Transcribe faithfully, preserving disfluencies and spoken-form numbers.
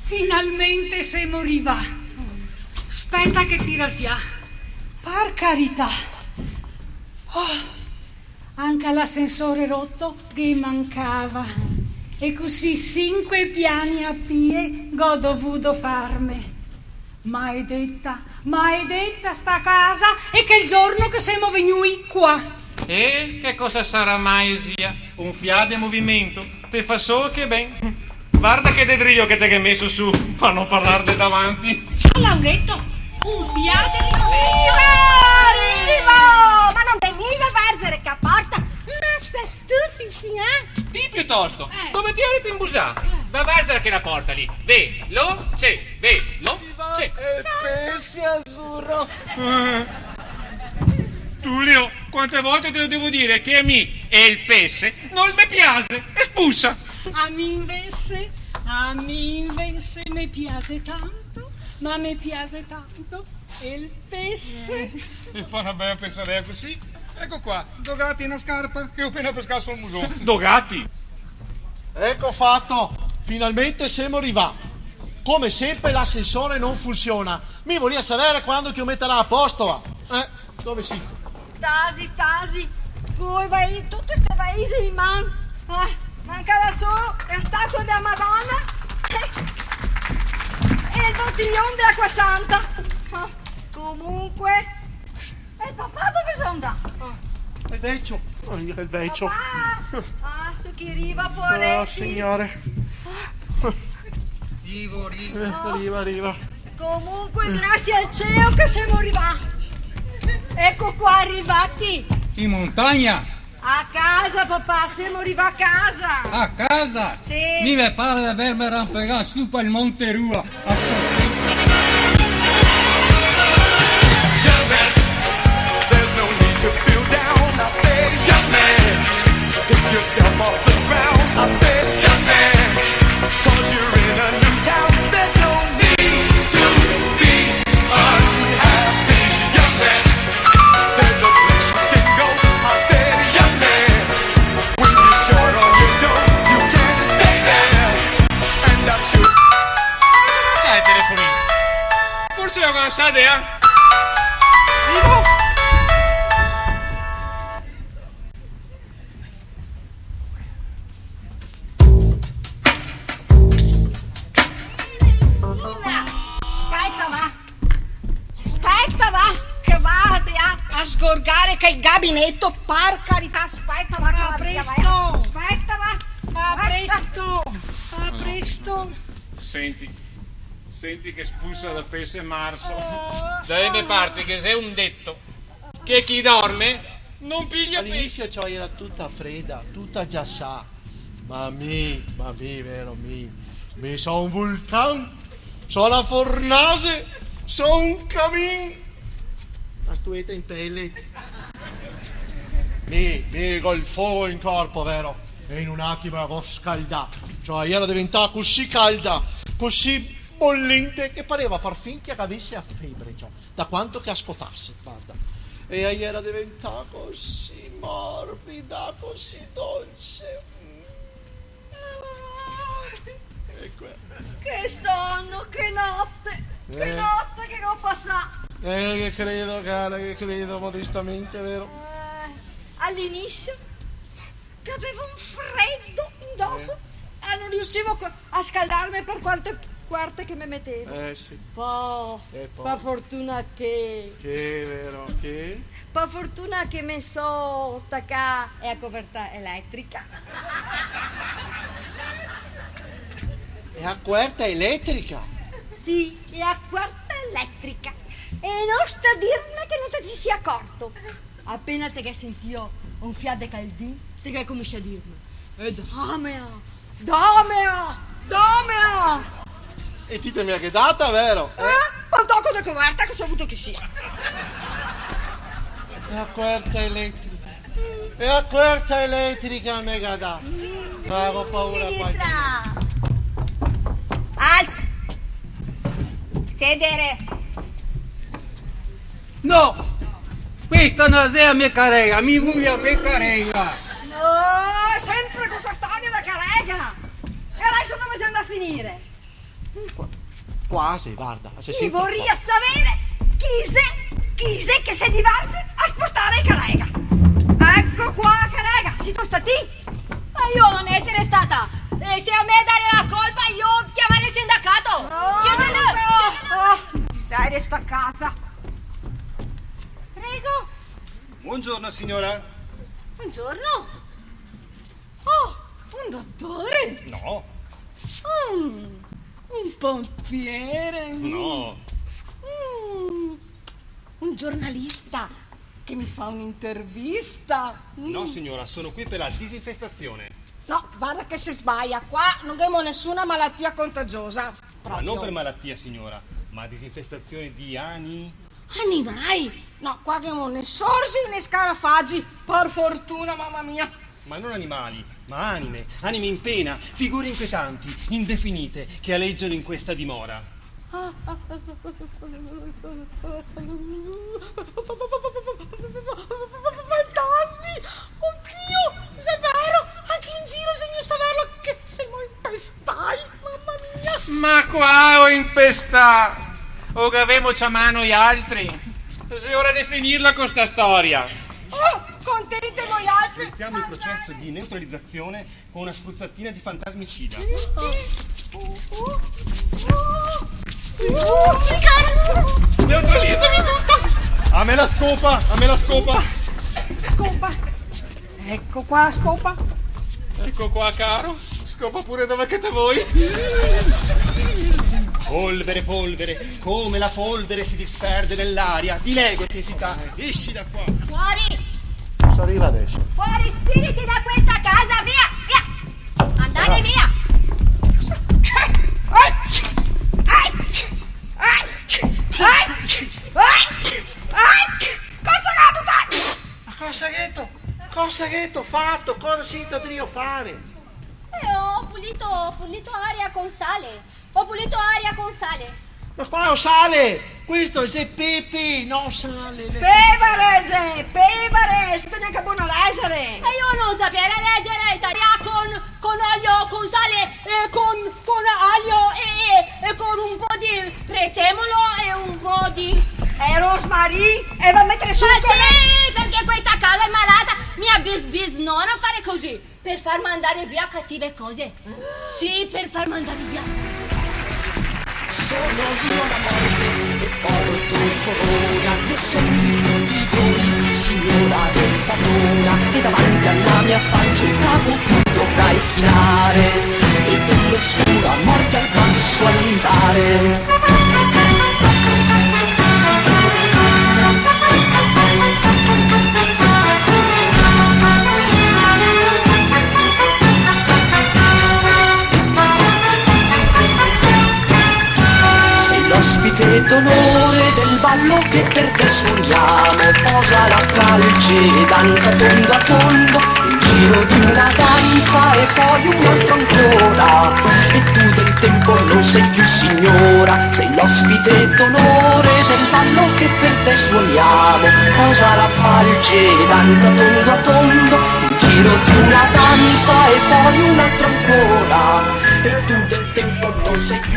Finalmente semo rivà. Speta che tira el fià. Par carità. Oh, anca l'asensore roto ghe mancava. E cusì sinque piani a pie go dovudo farme. Maledeta, maledeta sta casa e chel giorno che semo vegnui qua. E che cosa sarà mai, zia? Un fià de movimento? Te fa solo che ben. Varda che de drio che te ghe meso su, par no parlar de davanti. Ciò, Laureto, un fià de... Vivo! Vivo! Ma no te miga verzare che a porta? Ma se stufi, sì, eh? Ti piutosto, eh, dove ti eri imbusà? Eh. Va a verzare che la porta lì. Veloce, veloce. El pese azuro. Eh. Tulio, quante volte te lo devo dire che a mi el pese no me piase, e spusa. A mi invese, a mi invese me piase tanto, ma me piase tanto el pese. E fa na bela pesadea cusì. Eco qua, do gati e na scarpa che go pena pescà sul muson. Do gati? Eco fato, finalmente semo rivà. Come sempre l'asensore no funsiona. Mi voria saver quando che lo metarà a posto, va. Eh, dove sito? Tasi, tasi, coi vai-, tute ste vaise in man. Eh, mancava solo la statua dela Madona e el botilion de acua santa. Eh, comunque, e el papà dove xe ndà? Ah, el vecio. Ah, el vecio. Papà! Ah, su chi riva, povereto. Ah, signore. Rivo, rivo. Eh, riva, riva. Comunque, grasie al cielo che semo rivà. Eco qua, rivà. In montagna? A casa, papà, semo rivà a casa. A casa? Sì. Mi me pare de averme rampegà su pel Monte Rua. Young man, there's no need to feel down. I said, young man, pick yourself off the ground. I said, young man, 'cause you're in a new town. There's no need to be unhappy, young man. There's a place you can go. I said, young man, when you're short on your dough, you can stay there. And I'm sure... Sai el telefonino? Forse lo conoscete, eh? Speta, va. Speta, va, che vado a, a sgorgare quel gabineto, par carità, speta, va, che vado via, va. Fa presto. Speta, va. Fa presto, fa presto. Senti, senti che spusa de pese marso. Oh. Da le me parti ghe xe un deto, che chi dorme no piglia pese. Al'inizio, ciò, iera tuta freda, tuta giasà. Ma mi, ma mi, vero, mi, mi so un vulcan, so na fornase, so un camin. Na stueta in pellet. Mi, mi col fogo in corpo, vero? E in un atimo la go scaldà. Ciò, la iera deventà cusì calda, cusì bolente, che pareva parfin che la gavese la febre, ciò, da quanto che la scotase, varda. E la iera deventà cusì morbida, cusì dolse. Eco. Che sono, che note, che note che go pasà. Eh, che credo, cara, che credo, modestamente, vero? Eh, al'inizio che gavevo un fredo indoso, eh, no riusivo co-, a scaldarme par quante cuerte che me metevo. Eh, sì. Po, e po? Pa fortuna che... Che, vero, che? Pa fortuna che me so tacà la coverta eletrica. La cuerta eletrica? Sì, la cuerta eletrica. E no sta dirme che no te te si acorto. Apena te ghe sentìo un fià de caldin, te ghe cominsià a dirme: "E damela, damela, damela!" E ti te me la ghe data, vero? Eh? Un toco de coverta, che so vuto che sia. La cuerta eletrica. E la cuerta eletrica me ga dà. Gavevo paura. Sinistra. Alto. Sedere. No! Questa no xe a me carega, mi voio a me carega! No, sempre co sta storia da carega! E deso dove semo a finire? Qua, qua xe, varda, se sente qua. Mi voria saver chi xe, chi xe che se diverte a spostare a carega. Eco qua a carega, sito stà ti? Ma mi no so stata! E se a me dare la colpa, mi ciamare el sindacato! No, ciuciulu, no, ciuciulu! Oh, miseria sta casa! Prego! Buongiorno, signora. Buongiorno. Oh, un dottore? No. Mm, un pompiere? No. Mm, un giornalista che mi fa un'intervista? Mm. No, signora, sono qui per la disinfestazione. No, varda che se sbaia. Qua no ghemo nesuna malatia contagiosa. Ma proprio. Non per malattia, signora, ma disinfestazione di ani- Animai! No, qua ghemo né sorzi né scarafagi, par fortuna, mama mia! Ma non animali, ma anime, anime in pena, figure inquietanti, indefinite, che aleggiano in questa dimora. Fantasmi! Oddio, xe vero! Anche in giro xe gnù saverlo che semo inpestai! Mama mia! Ma qua o inpestà! O gavemo ciamà noialtri? Xe ora de finirla co sta storia! Oh, contenti noialtri! Iniziamo il processo di neutralizzazione con una spruzzatina di fantasmicida. Neutralizzami tutto! A me la scopa! A me la scopa! Scopa! Eco qua, scopa. Eco qua, caro. Scopa pure dove che te voi. Polvere, polvere, come la polvere si disperde nell'aria. Dilego, Tefità, esci da qua. Fuori! Cosa arriva adesso? Fuori, spiriti, da questa casa, via, via! Andate via! Cosa gheto? Cosa gheto fato? Cosa sito drio fare? Eh, ho pulito, ho pulito aria con sale. Ho pulito aria con sale. Ma qua xe sale! Questo xe pepe, no sale! Pevare xe, pevare! Sito gnanca bon a lèxare! E mi no so lèxare, aria con, con olio, con sale, eh, con, con aglio e, e, e con un po' di prezzemolo e un po' di... E rosmarin? E va a metare su... Ma sì, perché questa casa è malata, mia bis, bis, no, non fare così. Per far mandare via cattive cose. Sì, per far mandare via. Sono io la morte e porto in corona gli assomigli di tutti voi, signora e padrona, e davanti alla mia faccia il capo tu dovrai chinare, e per lo scuro a morte al passo andare. Sei l'ospite d'onore del ballo che per te suoniamo, posa la falce, danza tondo a tondo, il giro di una danza e poi un altro ancora, e tu del tempo non sei più signora, sei l'ospite d'onore del ballo che per te suoniamo, posa la falce, danza tondo a tondo, il giro di una danza e poi un altro ancora, e tu del tempo non sei più